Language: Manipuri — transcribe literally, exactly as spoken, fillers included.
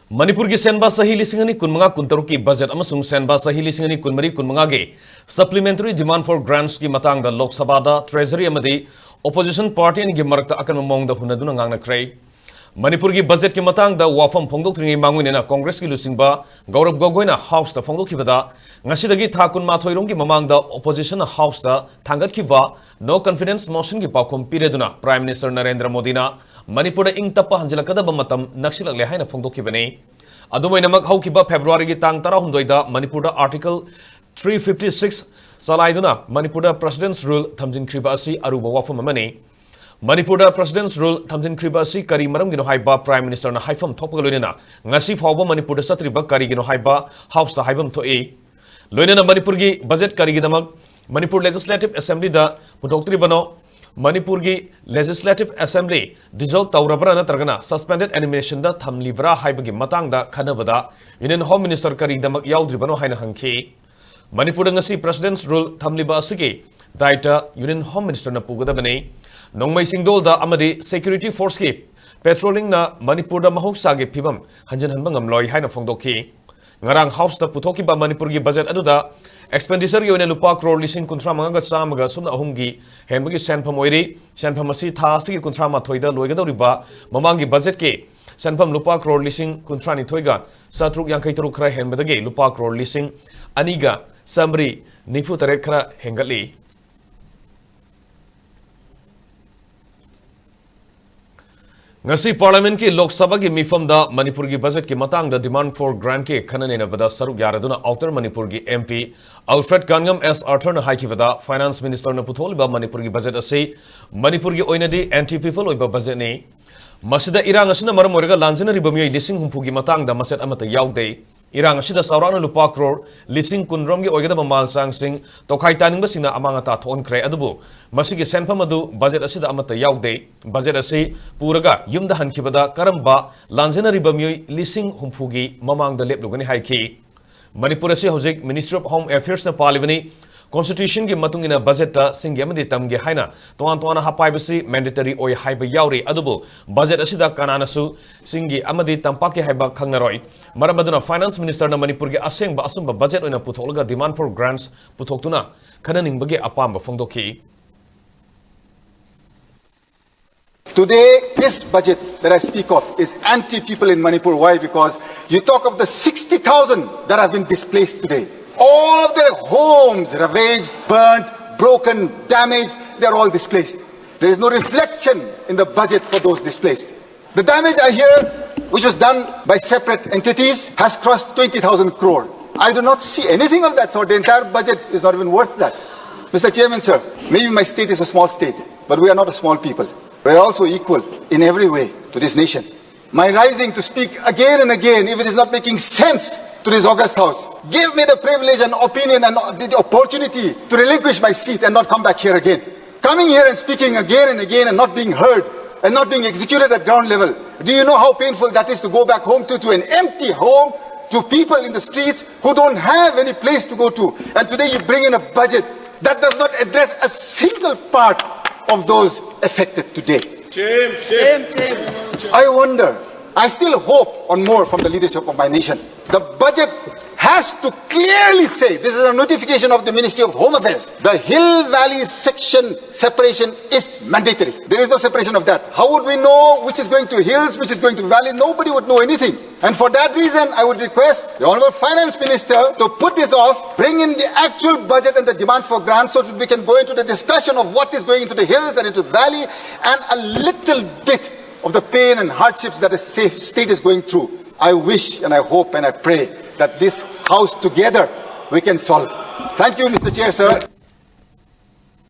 ꯃꯅꯤꯄꯨꯔꯒꯤ ꯁꯦꯟꯕꯥ ꯆꯍꯤ ꯂꯤꯁꯤꯡ ꯑꯅꯤ ꯀꯨꯟꯃꯉꯥ ꯀꯨꯟꯇꯔꯨꯛꯀꯤ ꯕꯖꯦꯠ ꯑꯃꯁꯨꯡ ꯁꯦꯟꯕꯥ ꯆꯍꯤ ꯂꯤꯁꯤꯡ ꯑꯅꯤ ꯀꯨꯟꯃꯔꯤ ꯀꯨꯟꯃꯉꯥꯒꯤ Supplementary Demand for Grants ꯀꯤ ꯃꯇꯥꯡꯗ ꯂꯣꯛ ꯁꯚꯥꯗ Treasury ꯑꯃꯗꯤ Opposition Party ꯑꯅꯤꯒꯤ ꯃꯔꯛꯇ ꯑꯀꯟꯕ ꯃꯑꯣꯡꯗ ꯍꯨꯟꯅꯗꯨꯅ ꯉꯥꯡꯅꯈ꯭ꯔꯦ꯫ ꯃꯅꯤꯄꯨꯔꯒꯤ ꯕꯖꯦꯠꯀꯤ ꯃꯇꯥꯡꯗ ꯋꯥꯐꯝ ꯐꯣꯡꯗꯣꯛꯇ꯭ꯔꯤꯉꯩ ꯃꯥꯡꯑꯣꯏꯅꯅ ꯀꯣꯡꯒ꯭ꯔꯦꯁꯀꯤ ꯂꯨꯆꯤꯡꯕ ꯒꯧꯔꯕ ꯒꯣꯒꯣꯏꯅ ꯍꯥꯎꯁꯇ ꯐꯣꯡꯗꯣꯛꯈꯤꯕꯗ, ꯉꯁꯤꯗꯒꯤ ꯊꯥ ꯀꯨꯟꯃꯥꯊꯣꯏ ꯔꯣꯝꯒꯤ ꯃꯃꯥꯡꯗ Opposition ꯍꯥꯎꯁꯇ ꯊꯥꯡꯒꯠꯈꯤꯕ No Confidence Motion ꯒꯤ ꯄꯥꯎꯈꯨꯝ ꯄꯤꯔꯗꯨꯅ Prime Minister ꯅꯔꯦꯟꯗ꯭ꯔ ꯃꯣꯗꯤꯅ ꯃꯅꯤꯄꯨꯔꯗ ꯏꯪ ꯇꯞꯄ ꯍꯟꯖꯤꯜꯂꯛꯀꯗꯕ ꯃꯇꯝ ꯅꯛꯁꯤꯜꯂꯛꯂꯦ ꯍꯥꯏꯅ ꯐꯣꯡꯗꯣꯛꯈꯤꯕꯅꯤ꯫ ꯑꯗꯨꯝ ꯑꯣꯏꯅꯃꯛ, ꯍꯧꯈꯤꯕ ꯐꯦꯕ꯭ꯔꯨꯋꯥꯔꯤꯒꯤ ꯇꯥꯡ ꯇꯔꯥꯍꯨꯝꯗꯣꯏꯗ ꯃꯅꯤꯄꯨꯔꯗ Article three fifty six ꯆꯂꯥꯏꯗꯨꯅ ꯃꯅꯤꯄꯨꯔꯗ President's Rule ꯊꯝꯖꯤꯟꯈ꯭ꯔꯤꯕ ꯑꯁꯤ ꯑꯔꯨꯕ ꯋꯥꯐꯝ ꯑꯃꯅꯤ꯫ ꯃꯅꯤꯄꯨꯔꯗ President's Rule ꯊꯝꯖꯤꯟꯈ꯭ꯔꯤꯕ ꯑꯁꯤ ꯀꯔꯤ ꯃꯔꯝꯒꯤꯅꯣ ꯍꯥꯏꯕ Prime Minister ꯅ ꯍꯥꯏꯐꯝ ꯊꯣꯛꯄꯒ ꯂꯣꯏꯅꯅ ꯉꯁꯤ ꯐꯥꯎꯕ ꯃꯅꯤꯄꯨꯔꯗ ꯆꯠꯇ꯭ꯔꯤꯕ ꯀꯔꯤꯒꯤꯅꯣ ꯍꯥꯏꯕ ꯍꯥꯎꯁꯇ ꯍꯥꯏꯐꯝ ꯊꯣꯛꯏ꯫ ꯂꯣꯏꯅꯅ ꯃꯅꯤꯄꯨꯔꯒꯤ ꯕꯖꯦꯠ ꯀꯔꯤꯒꯤꯗꯃꯛ ꯃꯅꯤꯄꯨꯔ Legislative Assembly ꯗ ꯄꯨꯊꯣꯛꯇ꯭ꯔꯤꯕꯅꯣ? ꯃꯅꯤꯄꯨꯔꯒꯤ Legislative Assembly dissolve ꯇꯧꯔꯕ꯭ꯔꯥ ꯅꯠꯇ꯭ꯔꯒꯅ suspended animation ꯗ ꯊꯝꯂꯤꯕ꯭ꯔꯥ ꯍꯥꯏꯕꯒꯤ ꯃꯇꯥꯡꯗ ꯈꯟꯅꯕꯗ Union Home Minister ꯀꯔꯤꯒꯤꯗꯃꯛ ꯌꯥꯎꯗ꯭ꯔꯤꯕꯅꯣ ꯍꯥꯏꯅ ꯍꯪꯈꯤ꯫ ꯃꯅꯤꯄꯨꯔꯗ ꯉꯁꯤ President's Rule ꯊꯝꯂꯤꯕ ꯑꯁꯤꯒꯤ ꯗꯥꯏꯇ Union Home Minister ꯅ ꯄꯨꯒꯗꯕꯅꯤ꯫ ꯅꯣꯡꯃꯩ ꯆꯤꯡꯗꯣꯜꯗ ꯑꯃꯗꯤ security force ꯀꯤ patrolling ꯅ ꯃꯅꯤꯄꯨꯔꯗ ꯃꯍꯧꯁꯥꯒꯤ ꯐꯤꯕꯝ ꯍꯟꯖꯤꯟꯍꯟꯕ ꯉꯝꯂꯣꯏ ꯍꯥꯏꯅ ꯐꯣꯡꯗꯣꯛꯈꯤ꯫ ꯉꯔꯥꯡ ꯍꯥꯎꯁꯇ ꯄꯨꯊꯣꯛꯈꯤꯕ ꯃꯅꯤꯄꯨꯔꯒꯤ ꯕꯖꯦꯠ ꯑꯗꯨꯗ expenditure ꯒꯤ ꯑꯣꯏꯅ ꯂꯨꯄꯥ ꯀ꯭ꯔꯣꯔ ꯂꯤꯁꯤꯡ ꯀꯨꯟꯊ꯭ꯔꯥ ꯃꯉꯥꯒ ꯆꯥꯝꯃꯒ ꯁꯨꯞꯅ ꯑꯍꯨꯝꯒꯤ ꯍꯦꯟꯕꯒꯤ ꯁꯦꯟꯐꯝ ꯑꯣꯏꯔꯤ꯫ ꯁꯦꯟꯐꯝ ꯑꯁꯤ ꯊꯥ ꯑꯁꯤꯒꯤ ꯀꯨꯟꯊ꯭ꯔꯥ ꯃꯥꯊꯣꯏꯗ ꯂꯣꯏꯒꯗꯧꯔꯤꯕ ꯃꯃꯥꯡꯒꯤ ꯕꯖꯦꯠꯀꯤ ꯁꯦꯟꯐꯝ ꯂꯨꯄꯥ ꯀ꯭ꯔꯣꯔ ꯂꯤꯁꯤꯡ ꯀꯨꯟꯊ꯭ꯔꯥ ꯅꯤꯊꯣꯏꯒ ꯆꯥꯇ꯭ꯔꯨꯛ ꯌꯥꯡꯈꯩ ꯇꯔꯨꯛ ꯈꯔ ꯍꯦꯟꯕꯗꯒꯤ ꯂꯨꯄꯥ ꯀ꯭ꯔꯣꯔ ꯂꯤꯁꯤꯡ ꯑꯅꯤꯒ ꯆꯥꯃꯔꯤ ꯅꯤꯐꯨ ꯇꯔꯦꯠ ꯈꯔ ꯍꯦꯟꯒꯠꯂꯤ꯫ ꯉꯁꯤ Parliament ꯀꯤ ꯂꯣꯛ ꯁꯚꯥꯒꯤ ꯃꯤꯐꯝꯗ ꯃꯅꯤꯄꯨꯔꯒꯤ ꯕꯖꯦꯠꯀꯤ ꯃꯇꯥꯡꯗ Demand for Grant ꯀꯤ ꯈꯟꯅ ꯅꯩꯅꯕꯗ ꯁꯔꯨꯛ ꯌꯥꯔꯗꯨꯅ Outer ꯃꯅꯤꯄꯨꯔꯒꯤ MP Alfred ꯀꯥꯟꯉꯝ ꯑꯦꯁ ꯑꯥꯔꯊꯔꯅ ꯍꯥꯏꯈꯤꯕꯗ, Finance Minister ꯅ ꯄꯨꯊꯣꯛꯂꯤꯕ ꯃꯅꯤꯄꯨꯔꯒꯤ ꯕꯖꯦꯠ ꯑꯁꯤ ꯃꯅꯤꯄꯨꯔꯒꯤ ꯑꯣꯏꯅꯗꯤ anti people ꯑꯣꯏꯕ ꯕꯖꯦꯠꯅꯤ꯫ ꯃꯁꯤꯗ ꯏꯔꯥꯡ ꯑꯁꯤꯅ ꯃꯔꯝ ꯑꯣꯏꯔꯒ ꯂꯥꯟꯖꯦꯟꯅꯔꯤꯕ ꯃꯤꯑꯣꯏ ꯂꯤꯁꯤꯡ ꯍꯨꯝꯐꯨꯒꯤ ꯃꯇꯥꯡꯗ ꯃꯆꯦꯠ ꯑꯃꯠꯇ ꯌꯥꯎꯗꯦ꯫ ꯏꯔꯥꯡ ꯑꯁꯤꯗ ꯆꯥꯎꯔꯥꯛꯅ ꯂꯨꯄꯥ ꯀ꯭ꯔꯣꯔ ꯂꯤꯁꯤꯡ ꯀꯨꯟ ꯔꯣꯝꯒꯤ ꯑꯣꯏꯒꯗꯕ ꯃꯥꯜ ꯆꯥꯡꯁꯤꯡ ꯇꯣꯈꯥꯏ ꯇꯥꯅꯤꯡꯕꯁꯤꯡꯅ ꯑꯃꯥꯡ ꯑꯇꯥ ꯊꯣꯛꯍꯟꯈ꯭ꯔꯦ꯫ ꯑꯗꯨꯕꯨ ꯃꯁꯤꯒꯤ ꯁꯦꯟꯐꯝ ꯑꯗꯨ ꯕꯖꯦꯠ ꯑꯁꯤꯗ ꯑꯃꯠꯇ ꯌꯥꯎꯗꯦ꯫ ꯕꯖꯦꯠ ꯑꯁꯤ ꯄꯨꯔꯒ ꯌꯨꯝꯗ ꯍꯟꯈꯤꯕꯗ ꯀꯔꯝꯕ ꯂꯥꯟꯖꯦꯟꯅꯔꯤꯕ ꯃꯤꯑꯣꯏ ꯂꯤꯁꯤꯡ ꯍꯨꯝꯐꯨꯒꯤ ꯃꯃꯥꯡꯗ ꯂꯦꯞꯂꯨꯒꯅꯤ ꯍꯥꯏꯈꯤ꯫ ꯃꯅꯤꯄꯨꯔ ꯑꯁꯤ ꯍꯧꯖꯤꯛ Ministry of Home Affairs ꯅ ꯄꯥꯜꯂꯤꯕꯅꯤ꯫ ꯀꯣꯟꯁꯇꯤꯇ꯭ꯌꯨꯁꯟꯒꯤ ꯃꯇꯨꯡ ꯏꯟꯅ ꯕꯖꯦꯠꯇ ꯆꯤꯡꯒꯤ ꯑꯃꯗꯤ ꯇꯝꯒꯤ ꯍꯥꯏꯅ ꯇꯣꯉꯥꯟ ꯇꯣꯉꯥꯟꯅ ꯍꯥꯞꯄ ꯍꯥꯏꯕꯁꯤ ꯃꯦꯟꯗꯦꯇꯔꯤ ꯑꯣꯏ ꯍꯥꯏꯕ ꯌꯥꯎꯔꯤ꯫ ꯑꯗꯨꯕꯨ ꯕꯖꯦꯠ ꯑꯁꯤꯗ ꯀꯅꯥꯅꯁꯨ ꯆꯤꯡꯒꯤ ꯑꯃꯗꯤ ꯇꯝꯄꯥꯛꯀꯤ ꯍꯥꯏꯕ ꯈꯪꯅꯔꯣꯏ꯫ ꯃꯔꯝ ꯑꯗꯨꯅ ꯐꯥꯏꯅꯥꯟꯁ ꯃꯤꯅꯤꯁꯇꯔꯅ ꯃꯅꯤꯄꯨꯔꯒꯤ ꯑꯁꯦꯡꯕ ꯑꯆꯨꯝꯕ ꯕꯖꯦꯠ ꯑꯣꯏꯅ ꯄꯨꯊꯣꯛꯂꯒ ꯗꯤꯃꯥꯟ ꯐꯣꯔ ꯒ꯭ꯔꯥꯟꯠꯁ ꯄꯨꯊꯣꯛꯇꯨꯅ ꯈꯟꯅꯅꯤꯡꯕꯒꯤ ꯑꯄꯥꯝꯕ ꯐꯣꯡꯗꯣꯛꯈꯤ꯫ Today, this budget that I speak of is anti-people in Manipur. Why? Because you talk of the sixty thousand that have been displaced today. All of their homes ravaged, burnt, broken, damaged, they're all displaced. There is no reflection in the budget for those displaced. The damage I hear, which was done by separate entities, has crossed twenty thousand crore. I do not see anything of that sort. The entire budget is not even worth that. Mister Chairman, sir, maybe my state is a small state, but we are not a small people. We are also equal in every way to this nation. My rising to speak again and again, if it is not making sense to this august house, give me the privilege and opinion and the opportunity to relinquish my seat and not come back here again. Coming here and speaking again and again and not being heard and not being executed at ground level. Do you know how painful that is to go back home to, to an empty home, to people in the streets who don't have any place to go to? And today you bring in a budget that does not address a single part of those affected today. Shame, shame. Shame, shame. I wonder, I still hope on more from the leadership of my nation. The budget has to clearly say, this is a notification of the Ministry of Home Affairs. The Hill Valley section separation is mandatory. There is no separation of that. How would we know which is going to hills, which is going to valley? Nobody would know anything. And for that reason, I would request the Honorable Finance Minister to put this off, bring in the actual budget and the demands for grants so that we can go into the discussion of what is going into the hills and into the valley and a little bit of the pain and hardships that the safe state is going through. I wish and I hope and I pray that this house together we can solve. Thank you, Mister Chair, sir.